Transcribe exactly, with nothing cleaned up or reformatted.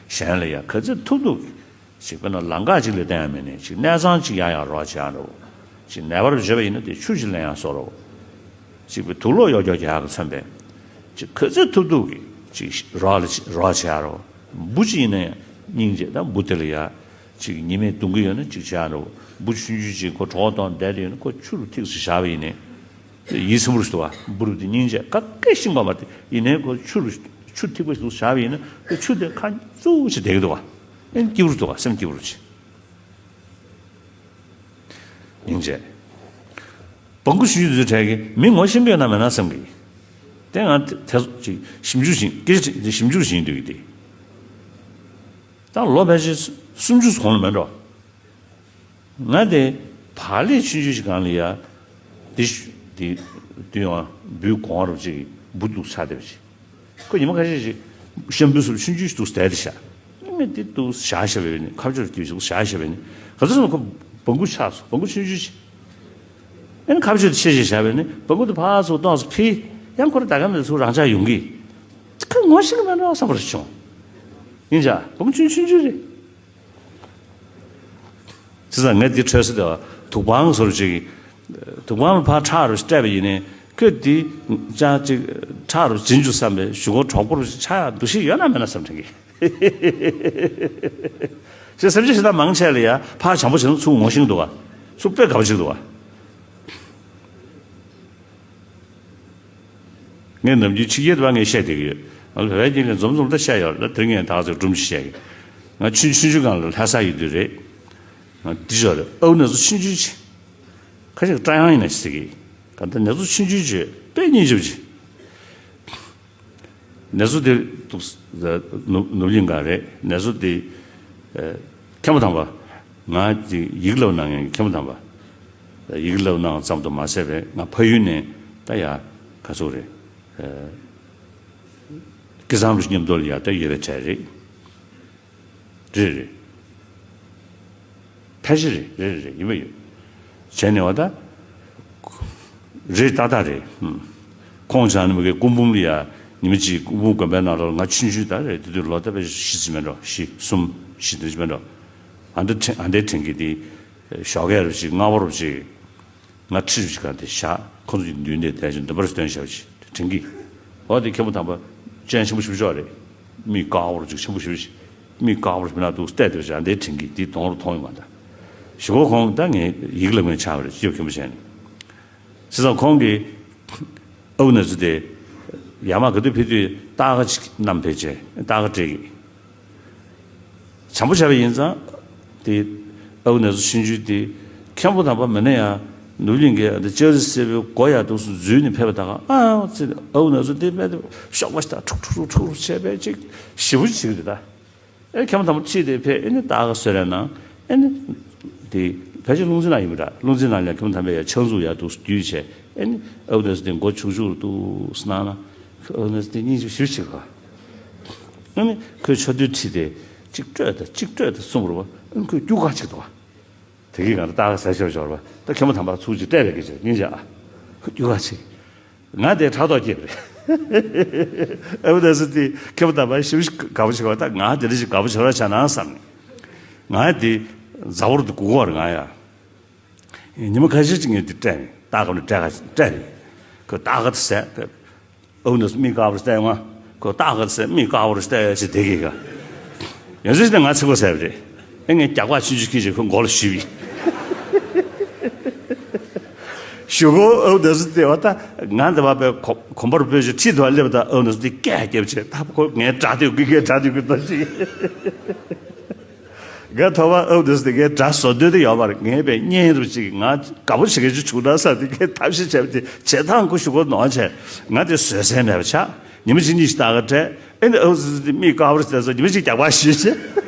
གཞན་ལ་ཡང་ག་ཚོད་ཐུབ་ཐུབ་ཅིག་དཔེར་ན་ལམ་ཁ་ཅིག་ལ་བསྟན་ཡ་མེད་ནས་ཅིག་གནས་ཚང་ཅིག་གཡར་ཡག་རོགས་བྱེད་ཡ་འདྲ་བོ། ཅིག་ནད་པར་བྱེད་པ་ཡིན་ན་དེ་ཆུ་ཅིག་ལེན་ཡག་བཟོ་རོགས། ཅིག་པའི་དུག་ལོག་གཡོག་རྒྱུ་རྒྱག་གི་མཚོན་པས། ཅིག་ག་ཚོད་ཐུབ་ཐུབ་ཀྱིས་ཅིག་རོགས་ལ་རོགས་བྱེད་ཡ་རོགས། འབུ་ཅིག་ཡིན་ན་ཡང་སྙིང་རྗེ་དང་འབུ་དེ་ལ་ཡ། ཅིག་ཉི་མས་གདུང་གི་ཡོད་ན་ཅིག་བྱེད་ཡ་རོགས། འབུ་ཆུང་ཆུང་ཅིག་ཁོ་གྲོད་ཁོག་སྟོང་བསྡད་དེ་ཡོད་ན་ཁོ་ཆུ་རུ་ཐིགས་སུ་བཞག་པ་ཡིན་ནའི། ཡིད་ཚིམ་པོ་ཞིག་འདུག་བ། འབུ་རུ་དེ་སྙིང་རྗེ་ག་གེ་ཤིང་པ་མ་དེ་ཡིན་ནའི་ཁོ་ཆུ་རུ་ཆུ་ཐིགས་པ་ཞིག་ཏུ་བཞག་པ་ཡིན་ན་ཁོ་ཆུ་དེ་ཁ་བཙུགས་ཅིག་བསྡད་ཀྱི་འདུག་བ། ཨེ་སྐྱིད་པོ་འདུག་བ། སེམས་སྐྱིད་པོ་ཅིག་སྙིང་རྗེ། སྦྲང་བུ་ཆུང་ཆུང་དེ་ཚོའི་གྲས་ཀྱིས་མི་ངོ་ཤེས་ཀྱི་ཡོད་ན་མེད་ན་བསམ་གི། དེ་ང་དེ་དེ་ཚོ་ཅིག་ཞིབ་འཇུག་བྱེད་སྐད་ཆ་ཞིབ་འཇུག་བྱེད་འདོད་ཀྱི་དེ། ད་ལོ་ཕལ་ཆེར་སུམ་ཅུ་གོང་ལ་མེད་འགྲོ། ང་དེ་བག་ལེབ་ཆུང་ཆུང་ཞིག་སྒང་ལ་ཡ། དེ་ཤུ་དེ་དུས་ཡང་འབུའི་གོང་རུ་ཅིག་འབུ་འདུག་ཚ་དེ་བ་ཅིག་ཁོ་ཉི་མ་ཁ་ཤས་ཤིག་ཤམ་བུའི་སུབ་ཆུང་ཆུང་ཞིག་འདུག་བསྡད་དེ་བཞག་ངས་དེ་འདུག་བཞག་བཞག་པས་ནི་ཁ་བཅོ་སྐྱེ་ཞིག་བཞག་བཞག་པས་ནི་ག་ཚོད་སོང་ཁོ་སྦྲང་བུ་ཆགས་སོང་། སྦྲང་བུ་ཆུང་ཆུང་ཞིག་ཨེ་ནི་ཁ་བཅོ་དེ་ཆེ་ཞིག་བཞག་པས་ནི་སྦྲང་བུ་དེ་ཕར་ཚུར་གཏོང་སོང་། ཕི་ཡང་ཁོ་ར་ད་ག་ནས་ཚུར་རང་འཇགས་ཡོང་གི། ཁོ་ངོ་ཤེས་ཀྱི་མེད་འགྲོ་བསམ་པ་ཞིག་བྱུང་། ཡིན་ཅག་སྦྲང་བུ་ཆུང་ཆུང་ཆུང་རེད། བྱས་ཙང་ངས་འདི་འཕྲོས་སུ་དེ་བ་དུག་པང་བཟོ་རུ་ཅིག་དུག་པང་ལ་ཕར་ཁྲག་རུ་སྤྲད་པ་ཡིན་ནའི་ཁོས་འདི་ཅང་ཅིག་ཁྲག་རུ་འབྱིན་རྒྱུ་བསམ་པའི་གཞུག་གུ་གྲོགས་པོ་རུ་ཆགས་ཡག་འདུ་ཤེས་ཡོད་ན་མེད་ན་བསམ་དྲན་གི། ཞེས་སེམས་ཅན་ཞེ་དྲག་མང་ཆེ་ལ་ཡ་ཕར་བྱམས་པོ་བྱས་ན་ཚུར་ངོ་ཤེས་འདུག་བ། ཚུར་དཔེ་དགའ་པོ་ཅིག་འདུག་བ། ངས་ནམ་རྒྱུན་ཕྱི་རྒྱལ་དུ་བ་ངས་བཤད་བསྡད་ཀྱི་ཡོད། ང་ལ་བོད་པའི་རྒྱུན་ལས་འཛོམས་འཛོམས་ད་བཤད་ཡོད་ལ་དེ་ངས་ད་ག་ཚོད་སྒྲུང་ཞིག་བཤད་ཀྱི། ང་ཆུང་ཆུང་ཆུང་སྒང་ལ་ལྷ་ས་ཡོད་དུས་རེད། ང་འདི་ཞོར་རེད་ཨའུ་ན་ཚོ་ཆུང་ཆུང་ཆེ། ཁ་ཤས་ཀྱིས་བཀྲ་ཡང་ཡིན་ན་ཞིག་ཟེར་གི། ག་ད་ན་ཚོ་ཆུང་ཆུང་ཆེ་དཔེ་སྙིང་རྗེ་པོ་ཅིག་ན་ཚོ་དེ་འདུག་ནུབ་ནུབ་གླིང་ག་རེད་ན་ཚོ་དེ། མཁན་པོ་དམ་པ། ང་ཅིག་ཡིག་བསླབ་གནང་མཁན་གྱི་མཁན་པོ་དམ་པ། ཡིག་བསླབ་གནང་ཙམ་དུ་མ་ཟད་པས་ང་ཕ་ཡུལ་ནས་ད་ཡ་ག་ཚོད་རེད། སྐལ་བཟང་རུ་མཉམ་དུ་ལ་ཡ་ད་ཡོད་པའི་གྲས་རེད། རེད་རེད། ཕལ་ཆེར་རེད་རེད་རེད་ཡིན་པ་ཡོད། བྱས་ནས་བ་ད། རེད་ཏག་ཏག་རེད། ཁོང་ཆ་ནི་མི་གའི་སྐུ་འབུམ་ལ་ཡ་ཉི་མ་གཅིག་སྐུ་འབུམ་དགོན་པའི་ནང་ལོགས་ང་ཆུང་ཆུང་ད་རེད་དེ་དུས་ལོ་ད་དཔེ་བཞི་ཙམ་མེད་འགྲོ་བཞི་གསུམ་བཞི་དེ་ཙམ་མེད་འགྲོ། ཨ་འདི་དྲན་ཨ་འདི་དྲན་གི་དེ། ཞོགས་ཀས་རུ་ཅིག་སྔ་པོ་རུ་ཅིག་ང་ཁྲིད་རུ་ཅིག་ག་དེ་བཞག་ཁོ་ཚོ་ཡི་མདུན་དེ་དལ་ཅིག་འདུན་པར་སྟོན་བཞག་ཅིག་དྲན་གི། འོ་དེ་མཁན་པོ་དམ་པ་སྤྱན་ཆེན་པོ་ཞིག་ཅོག་རེད། མིག་དཀར་པོ་རུ་ཅིག་ཆེན་པོ་ཞིག་མིག་དཀར་པོ་རུ་མི་ནག་འདུག་བལྟས་དེ་བཞག་འདི་དྲན་གི་དེ་གདོང་རུ་མཐོང་ཡོང་བ་ད། ཞུ་གོ་ཁོང་ད་ངས་ཡིག་ལ་ངས་ཆགས་པ་རེད་སྐྱོབ་མཁན་པོ་བྱས་ནས། བྱས་ཙང་ཁོང་གིས་ཨའུ་ན་ཚོ་དེ་ཡར་མར་ག་དུས་ཕེབས་དུས་རྟ་ཁ་ཅིག་བསྣམས་ཕེབས་བྱས་རྟ་ཁ་སྤྲད་གི། བྱམས་པོ་བྱས་པ་ཡིན་ཙང་དེ་ཨའུ་ན་ཚོ་ཆུང་ཆུང་དེ་མཁན་པོ་དམ་པ་མིན་ན་ཡང་ནུབ་གླིང་གི་ལྕགས་རི་སེར་པོའི་སྒོ་ཡར་འདུག་སུ་འཛུལ་ནས་ཕེབས་པ་ད་ག་ཨ་ཙི་ཨའུ་ན་ཚོ་དེ་མེད་དེ་ཤོག་པ་ཞིག་ད་ཁྲུག་ཁྲུག་ཁྲུག་ཁྲུག་བྱས་པས་ཅིག་ཞེ་པོ་ཅིག་བྱེད་ཀྱི་འདུག་ད། ཨེ་མཁན་པོ་དམ་པ་ཁྲིད་དེ་ཕེབས་ཨེ་ནི་རྟ་ཁ་གསོལ་རས་གནང་ཨེ་ནི། དེ་ཕལ་ཆེར་ལུང་ཚན་ནང་ཡིན་པ་འདྲ་ལུང་ཚན་ནང་ལ་མཁན་པོ་དམ་པས་ཡ་ཕྱག་མཛུབ་ཡར་འདུག་སུ་བརྒྱུད་བྱས་ཨེ་ནི་ཨའུ་ན་ཚོ་དེ་མགོ་ཆུག་ཆུག་རུ་འདུག་སུ་གནང་ན། ཨའུ་ན་ཚོ་དེ་སྙིང་རྗེ་ཞེ་པོ་བྱེད་ག་ཨ་ནི་ཁོས་ཕྱོགས་བསྡུས་ཁྲིད་དེ་གཅིག་སྤྲོད་དང་གཅིག་སྤྲོད་དང་གསུངས་པ་རེད་པ། ཨ་ནི་ཁོས་རྒྱུག་ག་ཅིག་འདུག་པ། དེ་གིས་ང་ལ་རྟ་ཁ་ཟས་ཤོར་ཤོར་བ་ད་མཁན་པོ་དམ་པ་ཚུར་ཅིག་སྤྲད་པའི་སྐད་ཆ་སྙིང་རྗེ་ཨ། ཁོས་རྒྱུག་ག་ཅིག་ང་དེ་ཕྲག་དོག་སྐྱེས་པ་རེད། ཨ་བུ་ད་སུ་དེ་མཁན་པོ་དམ་པ་ཞེ་པོ་ཞིག་དགའ་པོ་བྱེད་པ་ད་ང་དེ་འདྲ་ཞིག་དགའ་པོ་བྱེད་རོགས་བྱས་ན་བསམ་ནས། ང་དེ་མཛའ་བོར་དུ་སྒུག་གོ་རེད་ང་ཡ། ཉི་མ་ཁ་ཤས་ཅིག་ངས་དེ་སྤྲད་ནས་རྟ་ཁ་ནས་སྤྲད་ཁ་སྤྲད་ནས་ཁོས་རྟ་ཁ་དེ་ཟས། ཨའུ་ན་ཚོ་མིག་དཀར་པོ་རུ་བལྟས་ཡོང་ང་། ཁོས་རྟ་ཁ་ཟས་མིག་དཀར་པོ་རུ་བལྟས་ཡོང་ཅི་བསྡད་ཀྱི་ག་ཡོད་ཚད་ཅི་ད་ང་ཚིག་པ་ཟས་པ་རེད། ཨེ་ངས་རྒྱག་པ་ཆུང་ཆུང་ཁྱེར་བྱས་ཁོའི་མགོ་ལ་གཞུས་པ་ཡིན། གཞུག་གུ་ཨའུ་ན་ཚོ་བལྟས་པ་ད་ང་འདི་བ་པའི་གོམ་གོམ་པ་རུ་སྤོས་ཀྱི་ཁྲིད་དུ་བ་སླེབས་ད་ཨའུ་ན་ཚོ་དེ་སྐད་རྒྱབ་བྱས་ད་ཁོ་ངའི་དགྲ་འདོད་ཀྱི་ངའི་དགྲ་འདོད་ཀྱི་ལྟ་ཅིག་ངས་ཐོག་མར་ཨའུ་ན་ཚོ་དེ་ངའི་དགྲ་བཟོ་འདོད་དེ་ཡོད་པ་རེད། ངས་པའི་གཉེན་རུ་ཅིག་ང་དགའ་པོ་བྱེད་མཁན་ཅིག་བྱུང་ན་བསམ་སྟེ་ངས་ཐབས་ཤེས་བྱས་པ་དེ་བྱེད་སྟངས་ཁོ་གཞུག་གུ་ནོར་བྱས་ང་དེ་བཟོད་སེམས་མེད་པ་ཆགས། ཉི་མ་གཅིག་གཉིས་ཤིག་རྟ་ཁ་སྤྲད་ཨེ་ནི་ཨའུ་ན་ཚོ་དེ་མིག་དཀར་པོ་རུ་བལྟས་སོང་ཉི་མ་གཅིག་རྒྱག་པ་གཞུས་བྱས།